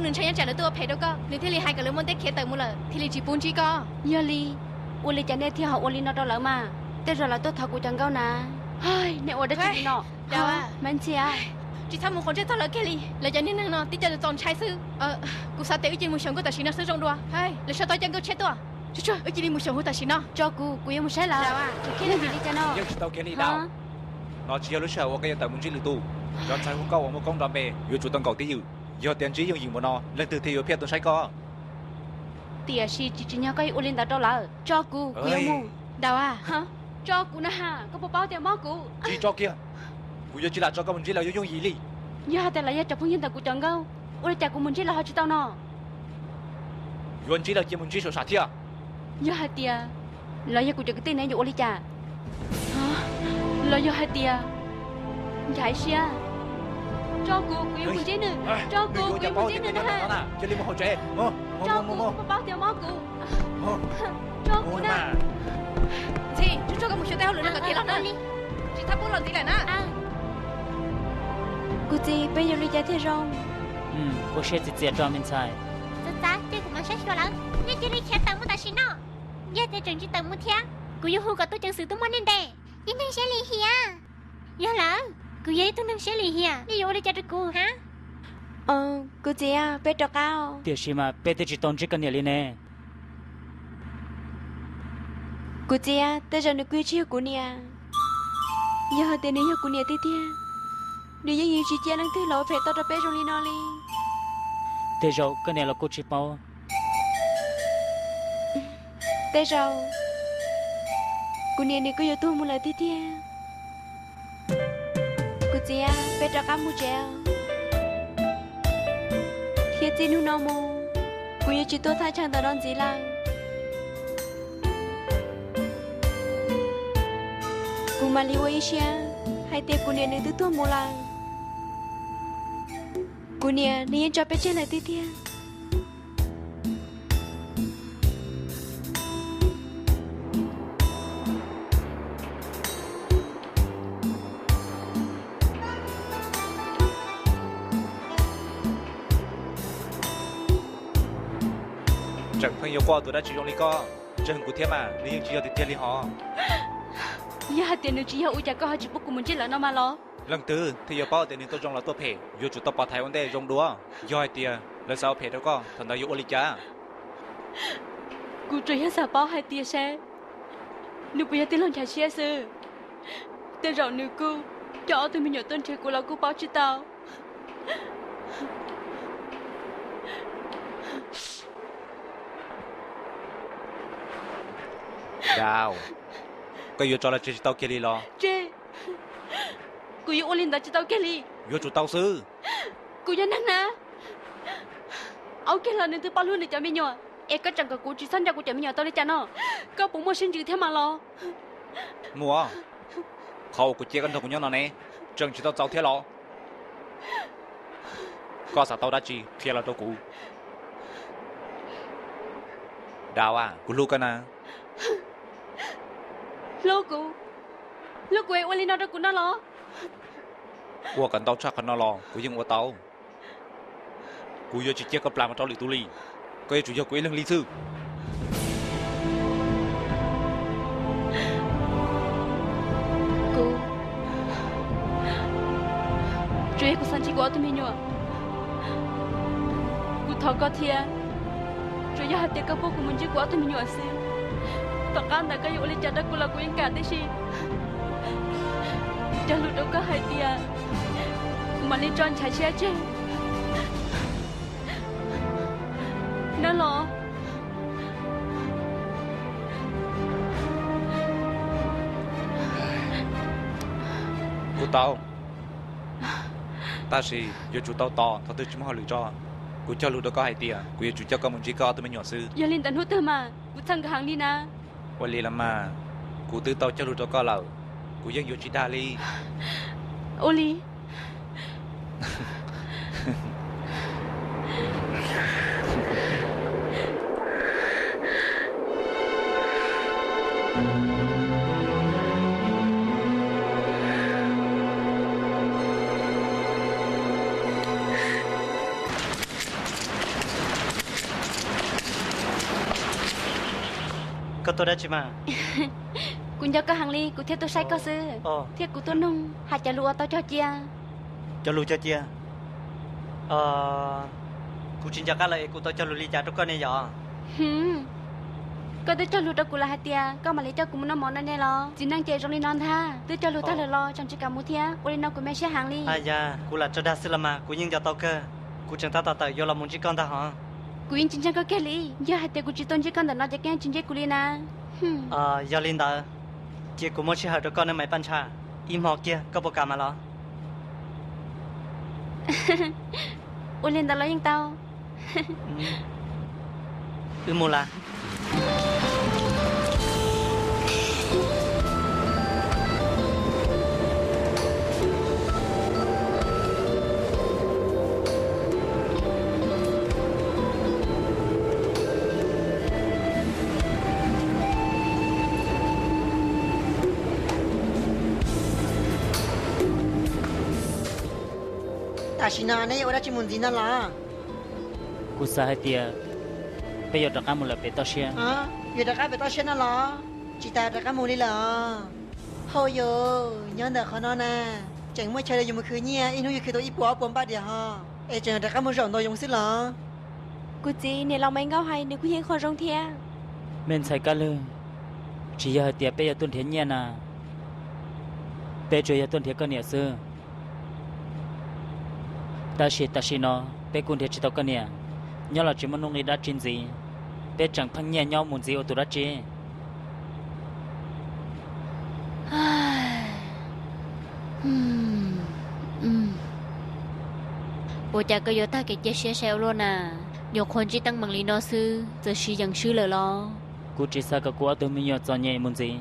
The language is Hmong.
Nws ntshai nyob tsam lawv tuaj ua phem rau koj, nws thiaj li hais kom lawv muab ntiab khiav tawm mus lawm, thiaj li tsis pub ntsib koj. Yog li, ua li cas nej thiaj ho ua li no rau lawv mas? Tej zaum lawv tuaj thov kuv cov nkauj na. Ai, nej ua dab tsi li no? Maiv Ntxhi a, tsis txhob mus quav ntsej txog lawv kiag li. Lawv cov niag neeg no tib co txaus ntshai xwb. Kuv xav tias wb cia li mus xyaum nkauj tam sim no xwb zoo dua. Lawv sab tod coj nkauj tshiab tuaj. Wb cia li mus xyaum hauv tam sim no. Tso kuv, kuv yuav mus saib lawv. Khiav li cas no? Yeej tsis tau khiav li dab. No tsis yog lub sij hawm uas koj yuav tawm mus ntsib lwm tus. Cov ntxhais hwj koj uas muaj koob nrov npe yuav tsum tau nkaum tib ywm. Yog tias ntsib yooj yim npaum no, leej twg thiaj yuav phiaj tuaj saib koj? Tiam sis tsis tsim nyog koj yuav ua li ntawd rau lawv. Tso kuv, kuv yuav mus. Daus a, tso kuv na ha, koj puas paub tias mob kuv? Tsis tso kiag, kuv yuav tsis lam tso koj mus ntsib lawv yooj yooj yim li. Yog hais tias lawv yog cov phooj ywg ntawm kuv cov nkauj, ua li cas kuv mus ntsib lawv ho tsis tau no? Yuav ntsib lawv cia mus ntsib saum sam thiab. Yog hais tias lawv yog kuv cov kwv tij ne yuav ua li cas? Los yog hais tias Nchaiv Siab? Tso kuv, kuv yuav mus ntsib nws. Tso kuv, kuv yuav mus ntsib nws na. Cia li mus hauv tsev. Tso kuv, koj paub tias mob kuv. Tso kuv na. Ntxhi, tsuag tsuag koj mus xyuas tej hauj lwm no kom tiav los na. Tsis txhob pub los ntxiv lawm na. Kuv txiv, peb yuav li cas thiaj zoo? Ua siab txias txias tso me ntxhais. Txav txav, cia kuv mam saib xyuas lawm. Nej cia li khiav tawm mus tam sim no. Yog tias tseem tsis tawm mus thiab, kuv yuav hu kom tub ceev xwm tuaj muab nej ntes. Ib neeg siab lim hiam. Yog lawm, kuv yog ib tug neeg siab lim hiam, nej yuav ua li cas rau kuv hab? Kuv txiv, peb rov qab. Tiam sis mas peb twb tsis tau ntsib koj niam li ne. Kuv txiv, tej zaum nws kuj tsis yog kuv niam. Yog hais tias nws yog kuv niam tiag tiag, nws yeej yuav tsis cia leej twg los ua phem tau rau peb zoo li no li. Tej zaum koj niam los kuj tsis paub. Tej zaum kuv niam nws kuj yuav tuag mus lawm tiag tiag. Kuv txiv, peb rov qab mus tsev. Thiab txij hnub no mus, kuv yuav tsis tuaj thaj chaw ntawm no ntxiv lawm. Kuv mam li ua ib siab hais tias kuv niam nws twb tuag mus lawm. Kuv niam nws yeej tso peb tseg lawm tiag tiag. Tseem pheej yuav quaj tus dab tsi zoo li koj, ntseeg kuv thiab mas nws yeej tsis yog tiag tiag li hos. Yog hais tias nws tsis yog ua cas koj ho tsis pub kuv mus ntsib lawv no mas los? Leej twg thiaj yuav paub tias nws tuaj zoo los tuaj phem, yuav tsum tau pov thaiv ua ntej zoo dua. Yog hais tias lawv xav ua phem rau koj, thaum ntawd yuav ua li cas? Kuv tsuas yog xav paub hais tias seb nws puas yog tij laug Nchaiv Siab xwb. Tej zaum nws kuj coj ob tug me nyuam tuaj nrhiav kuv los kuj paub tsis tau. Dau, koj yuav tso los tseg tsis tau kiag li los? Tseg, kuv yuav ua li ntawd tsis tau kiag li. Yuav tsum tau xwb. Kuv yog neeg na, aub kiag los nws twb paub hlub nws cov me nyuam, es koj tseem kom kuv tsis txhob nco kuv cov me nyuam tau li cas no? Koj puas muaj siab ntsws thiab mas los? Muaj. Qhov uas kuv cia koj nrog kuv nyob no ne, tseem tsis tau txaus thiab los? Koj xav tau dab tsi qhia los rau kuv. Dau a, kuv hlub koj na. Hlub kuv? Hlub kuv es ua li no rau kuv no los? Ua kom ntau tshaj qhov no los kuv yeej ua tau. Kuv yuav tsis cia koj plam mus rau lwm tus li. Koj yuav tsum yog kuv ib leeg li xwb. Kuv, tsuas yog kuv xav ntsib kuv ob tug me nyuam. Kuv thov koj thiab, tsuas yog hais tias koj pub kuv mus ntsib kuv ob tug me nyuam xwb. Tom qab ntawd koj yuav ua li cas rau kuv los kuv yeej kam tib si. Cog lus rau koj hais tias kuv mam li tso Nchaiv Siab tseg na los. Kuv tau, tab sis yuav tsum tau tos thaum twg tsis muaj hauj lwm tso. Kuv cog lus rau koj hais tias kuv yuav tsum coj koj mus ntsib koj ob tug me nyuam xwb. Yog li ntawd hnub twg mas? Kuv txhawj nkawd heev li na. Ua li los mas, kuv twb tau cog lus rau koj lawm, kuv yeej yuav tsis dag li. Ua li. Koj tuaj dab tsi mas? Kuv nco koj heev li, kuv thiaj tuaj saib koj xwb, thiab kuv tuaj noog hais cov lus uas tau cog cia. Cov lus cog cia? Kuv tsis nco qab lawm es kuv tau cog lus li cas rau koj ne yom? Koj twb cog lus rau kuv lawm hais tias koj mam li coj kuv mus noj mov no ne los. Txiv neej ces zoo li no ntag, twb cog lus tag lawm los tseem tsis kam mus thiab, ua li no kuv me siab heev li. Yog kuv lam tso dag xwb los mas kuv yeej nco tau kawg. Kuv tseem tab tom tawm yuav los mus ntsib koj ntag hos. Kuv yeej tsis ntseeg koj kiag li, yog hais tias kuv tsis tuaj ntsib koj ntawm no ces koj yeej tsis ntsib kuv li na. Yog li ntawd, cia kuv muab sij hawm rau koj nawb Maiv Paj Ntsha, ib hmo kiag koj puas kam mas los? Ua li ntawd los yeej tau. Wb mus las. Tam sim no neb yuav ua dab tsi mus ntxiv no los? Kuv xav hais tias peb yuav rov qab mus lawm pem toj siab. Yuav rov qab pem toj siab no los? Tsis tas rov qab mus li lawm os. Hauj yus, nyob ntawm qhov no na, tseem muaj chaw li yus mus khwv nyiaj, ib hnub yus khwv tau ib puas ob puas npaj diam ho, es tseem rov qab mus zaum ntau yoov xwb los? Kuv txiv, niam laus Maiv Nkauj hais nws kuj yog ib qho zoo thiab. Me ntxhais Kab Lwg, tsis yog hais tias peb yuav tuaj nrhiav nyiaj na, peb tsuas yog tuaj nrhiav koj niam xwb. Tab sis tam sim no peb kuj nrhiav tsis tau koj niam, nyob los tsis muaj nuj nqis dab tsi ntxiv, peb tseem pheej nyiaj nyob mus ntxiv ua tus dab tsi? Ua cas koj yuav tag kev cia siab sai ua luaj na? Nyuam qhuav ntsib teeb meem li no xwb txawm siv yeem swb lawm los? Kuv tsis xav kom kuv ob tug me nyuam txom nyem mus ntxiv.